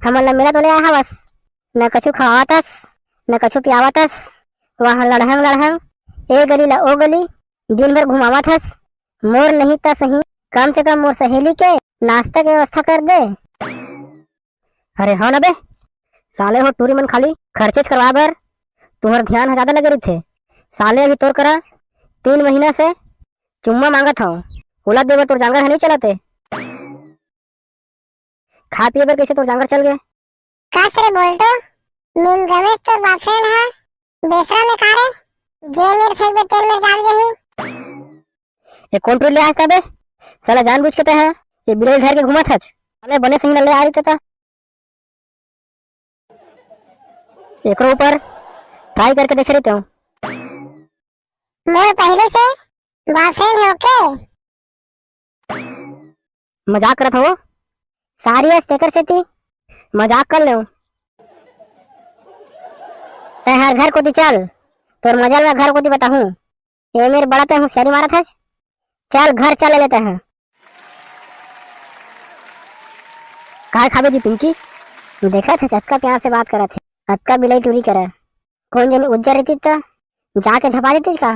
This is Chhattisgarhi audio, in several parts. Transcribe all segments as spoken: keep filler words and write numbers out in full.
हमन ला मिलत ले आय हवस, न कछु खवावत हस, न कछु पियावत हस। वहाँ लड़हंग लड़हंग, ए गली ला ओ गली, दिन भर घुमावत हस। मोर नहीं त सही, कम से कम मोर सहेली के नाश्ता के व्यवस्था कर दे। अरे हाँ न बे, साले हो टूरी मन खाली खर्चेच करवाए बर तुहर ध्यान ह ज्यादा लगे रहिथे। साले अभी तोर करा तीन महीना से चुम्मा मांगत हव, ओला दे बर तोर जांगर ह नहीं चलत हे। खाए पिए बर कइसे तोर जांगर चल गे? कस रे बोल्टो, नीम गवेश तोर बॉयफ्रेंड ह, बेसरा में का रे? जेल में फेंक दे, तेल में जाग जाही। ए कोन टूरी ले आस त बे? साला जानबूझ के ते ह ये बिलाई धर के घूमत हच। साले बने सही ल ले आ रही त। एकरो ऊपर ट्राई करके देखे रहिते हूँ। मोर पहले से बॉयफ्रेंड है, ओके? मजाक करत हो? सारी अस तेकर सेती मजाक कर लेव। तैं हर घर कोती चल, तोर मजा ल मैं घर कोती बताहूँ। ए मेर बड़ा तैं होशियारी मारत हस, चल घर चल लेते हैं। काय खाबे जी पिंकी? देखत हस अतका प्यार से बात करत हे, अतका बिलाई टूरी करा। कोन जनी उज्जर रहती त जाके झपा देतीस का?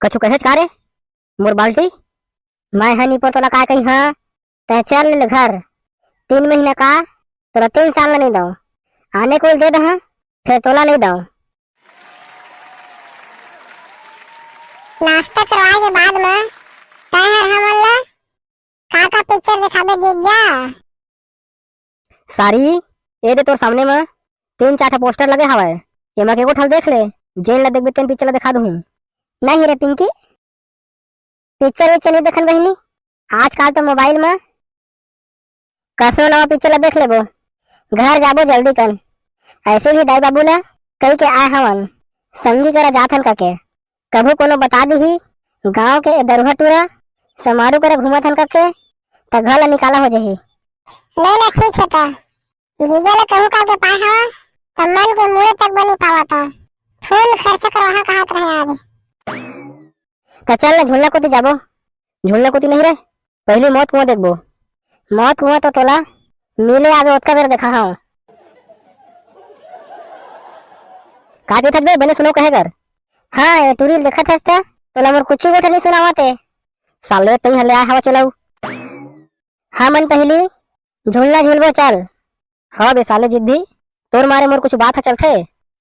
कछु कहेच का रे मोर बाल्टी? मैं ह निपोर तोला का कही हाँ? तैं चल ले घर। तीन महीना का तोला तीन साल ल नहीं दव। आने कुल दे दहा, फिर तोला नहीं दव। नाश्ता करवाए के बाद में तैं हर हमन ला का का पिक्चर दिखाबे जीजा? सारी, ए दे तोर सामने म तीन चार ठा पोस्टर लगे हवय, एमा के गोठल देख ले, जेन ला देखबे तेन पिक्चर ला दिखा दूहूं। नहीं रे पिंकी, पिक्चर विक्चर नहीं देखन बहिनी, आजकल तो मोबाइल म कसनो नवा पिक्चर ला देख लेबो। घर जाबो जल्दी कन, ऐसे भी दाई बाबू ला कही के आए हवन, संगी करा जाथन कके। कभू कोनो बता दिही गांव के ए दरुहा टूरा समारू करा घूमत हन कके, त घर ला निकाला हो जाही। ले ना, ठीक है त। जीजा ले कहूँ करके पाए हवा, त मन के मुड़े तक बनी पावा था। फुल खर्चा करवाहा कहत रहे आज। त चल ना झुलना कोती जाबो। झुलना कोती नहीं रे, पहली मौत कुआं देखबो। मौत कुआं तो तोला मिले आबे ओतका बेर देखा हव। का कहत हस बे, बने सुनो कहे कर। हाँ, ए टूरी देखत हस त तोला मोर कुछु गोठा नहीं सुनावत ए। साले तई हले आए हवा चलाऊ। हमन पहली झुलना झुलबो चल। हव बे साले जिद्दी, तोर मारे मोर कुछ बात ह चलथे।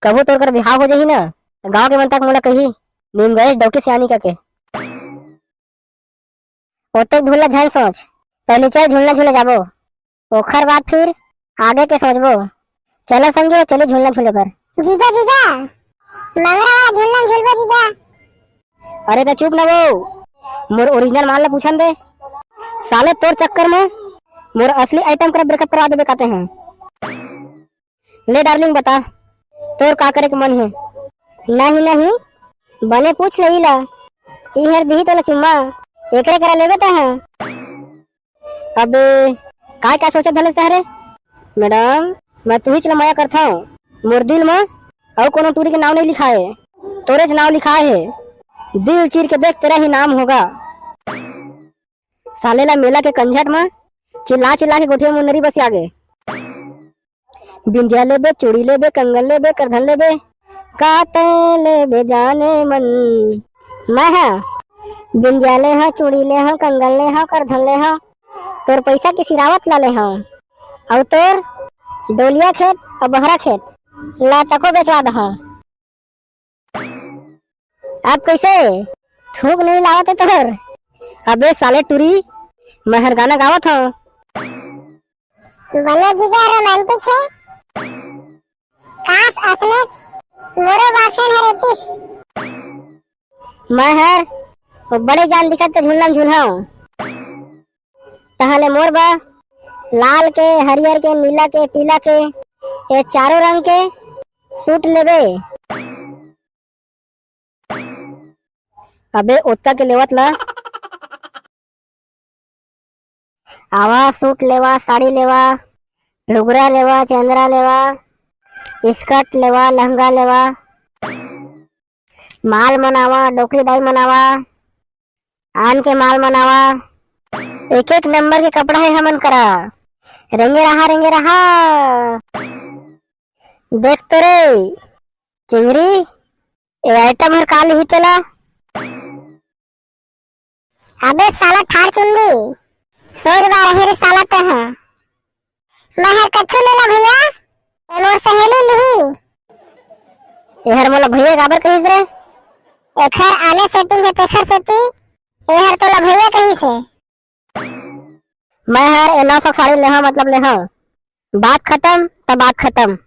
कभू तोर कर बिहाव हो जही न, त गांव के मन तक मोला कही, "नीम गएस डौकी सियानी कके।" ओतेक धुन ल झन सोच, पहली चल झुलना झूले जाबो, ओखर बाद फिर आगे के सोचबो। चलो संगी हो, चली झुलना झूले बर। जीजा, जीजा, मंगरा वाला झुलना झूलबो जीजा। अरे त चुप न वो, मोर ओरिजिनल माल ला पूछन दे। साले तोर चक्कर में मोर असली आइटम करा ब्रेकअप करवा देबे कहते हैं। ले डार्लिंग बता, तोर का करे के मन हे? नहीं नहीं, बने पूछ ले इला, इहर दिही तोला चुम्मा, एकरे करा लेबे तैं ह। अबे, काय का सोचत हलस तहरे? मैडम, मैं तुहीच ला मया करथव। मोर दिल म अउ कोनो टूरी के नाव नहीं लिखाए, तोरेच नाव लिखाए हे। दिल चीर के देख, तेरा ही नाम होगा। साले ला मेला के कंझट म चिल्ला चिल्ला के गोठिया मुन्नरी बसिया गे। बिंदिया लेबे, चूड़ी लेबे, कंगन लेबे, करधन लेबे, का तैं लेबे जाने मन। मैं ह बिंदिया ले हव, चूड़ी ले हव, कंगन ले हव, करधन ले हव, तोर पैसा के सिरावत ला ले हव, अउ तोर डोलिया खेत अउ बहरा खेत ला तको बेचवा दहव। अब कैसे? थूक नहीं लावत है तोर। अबे साले टूरी, मैं हर गाना गावत हव। बने जीजा रोमांटिक है। काश असलेच मोरो बॉयफ्रेंड हर एतिस। मैं हर वो बड़े जान दिखत तो झुलना झुलहाऊं। तहले मोर बा लाल के, हरियर के, नीला के, पीला के, ये चारों रंग के सूट लेबे। अबे ओतका के लेवत ला। आवा, सूट लेवा, साड़ी लेवा, लुगरा लेवा, चंदरा लेवा, स्कर्ट लेवा, लहंगा लेवा, माल मनावा, डोकरी दाई मनावा, आन के माल मनावा। एक एक नंबर के कपड़ा है हमन करा। रेंगे रहा, रेंगे रहा। देख तो रे चिंगरी, ए आइटम हर का लिही तेला। अबे साला ठार चुंदी, सोच बा रहे रे साला ते ह। मैं हर कछु ले ला भैया, ए मोर सहेली लिही। एहर मोला भैया काबर कहिस रे? एखर आने सेटिंग हे तेखर सेती एहर तोला भैया कहिस हे। मैं हर ए नौ सौ साड़ी लेहा मतलब लेहा। बात खत्म त बात खत्म।